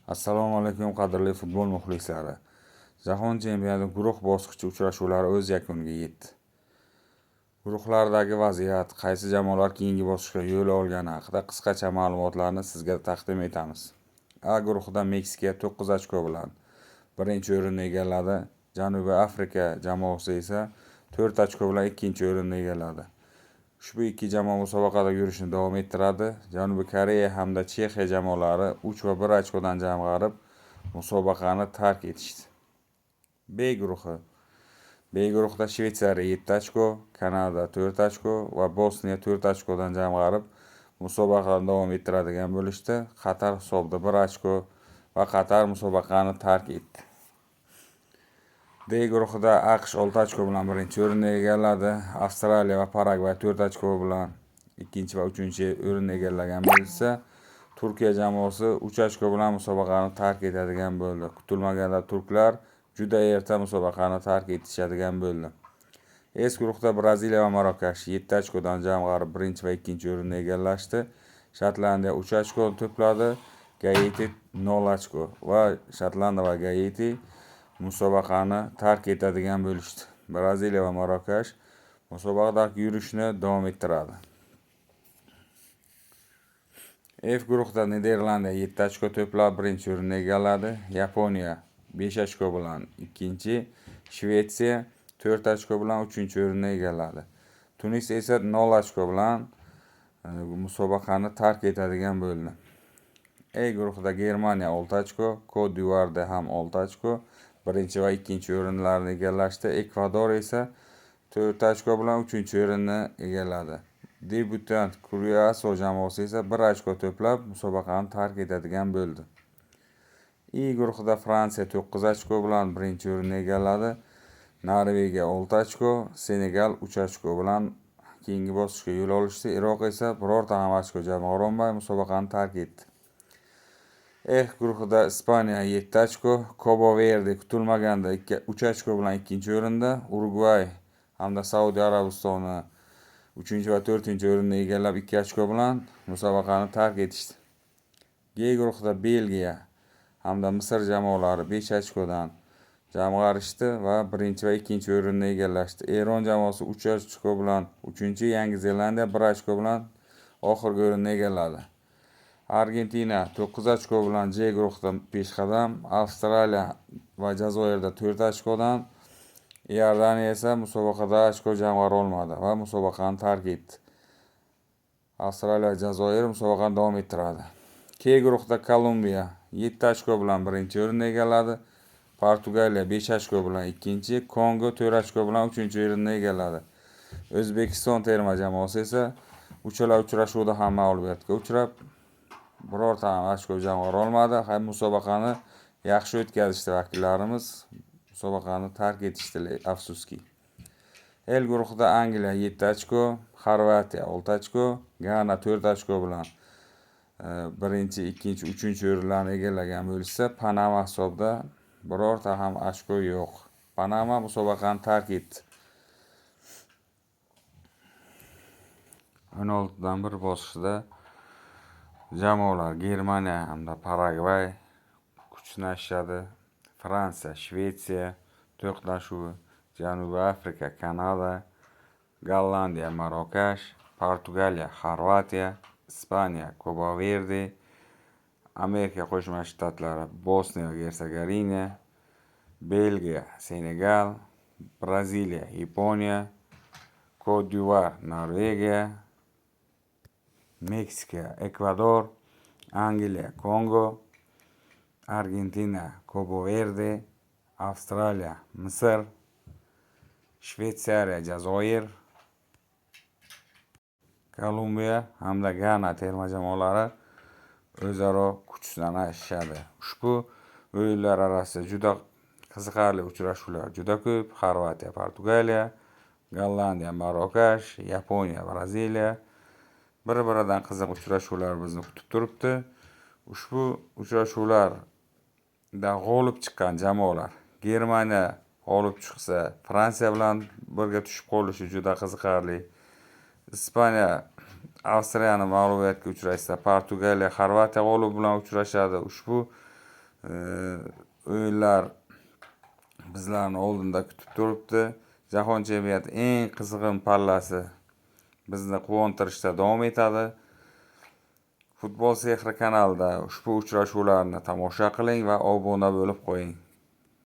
Assalomu alaykum, qadrli futbol muxlislari. Jahon chempionati guruh bosqichi uchrashuvlari o'z yakuniga yetdi. Guruhlardagi vaziyat, qaysi jamoalar keyingi bosqichga yo'l olgani haqida qisqacha ma'lumotlarni sizga taqdim etamiz. A guruhida Meksika 9 ochko bilan birinchi o'rinni egalladi. Janubiy Afrika jamoasi esa 4 ochko bilan ikkinchi o'rinni egalladi. Ushbu ikki jamoa musobaqada yurishni davom ettiradi. Janubiy Koreya hamda Chexiya jamoalari 3 va 1 ochkodan jamg'arib, musobaqani tark etishdi. B guruhi. B guruhida Shvetsariya 7 ochko, Kanada 4 ochko va Bosniya 4 ochkodan jamg'arib, musobaqani davom ettiradigan bo'lishdi. Qatar hisobida 1 ochko va Qatar musobaqani tark etdi. D guruhida AQSh 6 ochko bilan birinchi o'rinni egalladi. Avstraliya va Paragvay 4 ochko bilan ikkinchi va uchinchi o'rinni egallagan bo'lsa, Turkiya jamoasi 3 ochko bilan musobaqani tark etadigan bo'ldi. Kutilmaganda turklar juda erta musobaqani tark etishadigan bo'ldi. S guruhida Braziliya va Marokash 7 ochkodan jamg'arib birinchi va ikkinchi o'rinni egallashdi. Shotlandiya 3 ochko to'pladi, Gaiti 0 ochko va Shotlandiya va Gaiti musobaqani tark etadigan bo'lishdi. Braziliya va Marokash musobaqadagi yurishni davom ettiradi. F guruhida Niderlandiya 7 ochko to'plab birinchi o'rinni egalladi. Yaponiya 5 ochko bilan ikkinchi, Shvetsiya 4 ochko bilan uchinchi o'rinni egalladi. Tunis esa 0 ochko bilan musobaqani tark etadigan bo'ldi. E guruhida Germaniya 6 ochko, Kot-d'Ivuarda ham 6 ochko, birinchi va ikkinchi o'rinlarni egallashdi. Ekvador esa 4 ochko bilan uchinchi o'rinni egalladi. Debyutant Kuryaso jamoasi esa 1 ochko to'plab musobaqani tark etadigan bo'ldi. I guruhida Fransiya 9 ochko bilan birinchi o'rinni egalladi. Norvegiya 6 ochko, Senegal 3 ochko bilan keyingi bosqichga yo'l olishdi. Iroq esa birorta ham ochko jamg'arolmay musobaqani tark etdi. F guruhida Ispaniya 7 ochko, Kobo Verde kutilmaganda 3 ochko bilan ikkinchi o'rinda, Urugvay hamda Saudiya Arabistoni 3 va 4 o'rinni egallab 2 ochko bilan musobaqani tark etishdi. G guruhida Belgiya hamda Misr jamoalari 5 ochkodan jamg'arishdi va birinchi va ikkinchi o'rinni egallashdi. Eron jamoasi 3 ochko bilan 3-chi, Yangi Zelandiya 1 ochko bilan oxirgi o'rinni egalladi. Argentina 9 ochko bilan J guruhida peshqadam, Avstraliya va Jazoirda 4 ochkodan, Iordaniya esa musobaqada ochko jamg'ara olmadi va musobaqani tark etdi. Avstraliya va Jazoir musobaqani davom ettiradi. K guruhida Kolumbiya 7 ochko bilan birinchi o'rinni egalladi. Portugaliya 5 ochko bilan ikkinchi, Kongo 4 ochko bilan uchinchi o'rinni egalladi. O'zbekiston terma jamoasi esa uchala uchrashuvda ham mag'lubiyatga uchrab, birorta ham ochko jamg'ara olmadi. Ham musobaqani yaxshi o'tkazishdi vakillarimiz, musobaqani tark etishdi afsuski. L guruhida Angliya 7 ochko, Xorvatiya 6 ochko, Gana 4 ochko bilan birinchi, ikkinchi, uchinchi o'rinlarni egallagan bo'lishsa, Panama hisobida birorta ham ochko yo'q. Panama musobaqani tark etdi. 16dan 1 bosqichda jamoalar Germaniya hamda Paragvay kuch sinashadi. Fransiya, Shvetsiya to'qnashuvi, Janubiy Afrika, Kanada, Gollandiya, Marokash, Portugaliya, Xorvatiya, Ispaniya, Kobo Verde, Amerika Qo'shma Shtatlari, Bosniya va Gersegovina, Belgiya, Senegal, Braziliya, Yaponiya, Kot-d'Ivuar, Norvegiya, Meksika, Ekvador, Angliya, Kongo, Argentina, Kobo Verde, Avstraliya, Misr, Shvetsariya, Jazoir, Kolumbiya hamda Gana terma jamoalari o'zaro kuch sinashadi. Ushbu o'yinlar orasida juda qiziqarli uchrashuvlar juda ko'p. Xorvatiya, Portugaliya, Gollandiya, Marokash, Yaponiya, Braziliya bir-biridan qiziq uchrashuvlar bizni kutib turibdi. Ushbu uchrashuvlarda g'olib chiqqan jamoalar Germaniya g'olib chiqsa, Fransiya bilan birga tushib qolishi juda qiziqarli. Ispaniya Avstriyani mag'lubiyatga uchrashsa, Portugaliya Xorvatiya g'olibi bilan uchrashadi. Ushbu O'yinlar bizlarni oldinda kutib turibdi. Jahon chempionati eng qizg'in pallasi bizni quvontirishda davom etadi. Futbol sehri kanalida ushbu uchrashuvlarni tomosha qiling va obuna bo'lib qo'ying.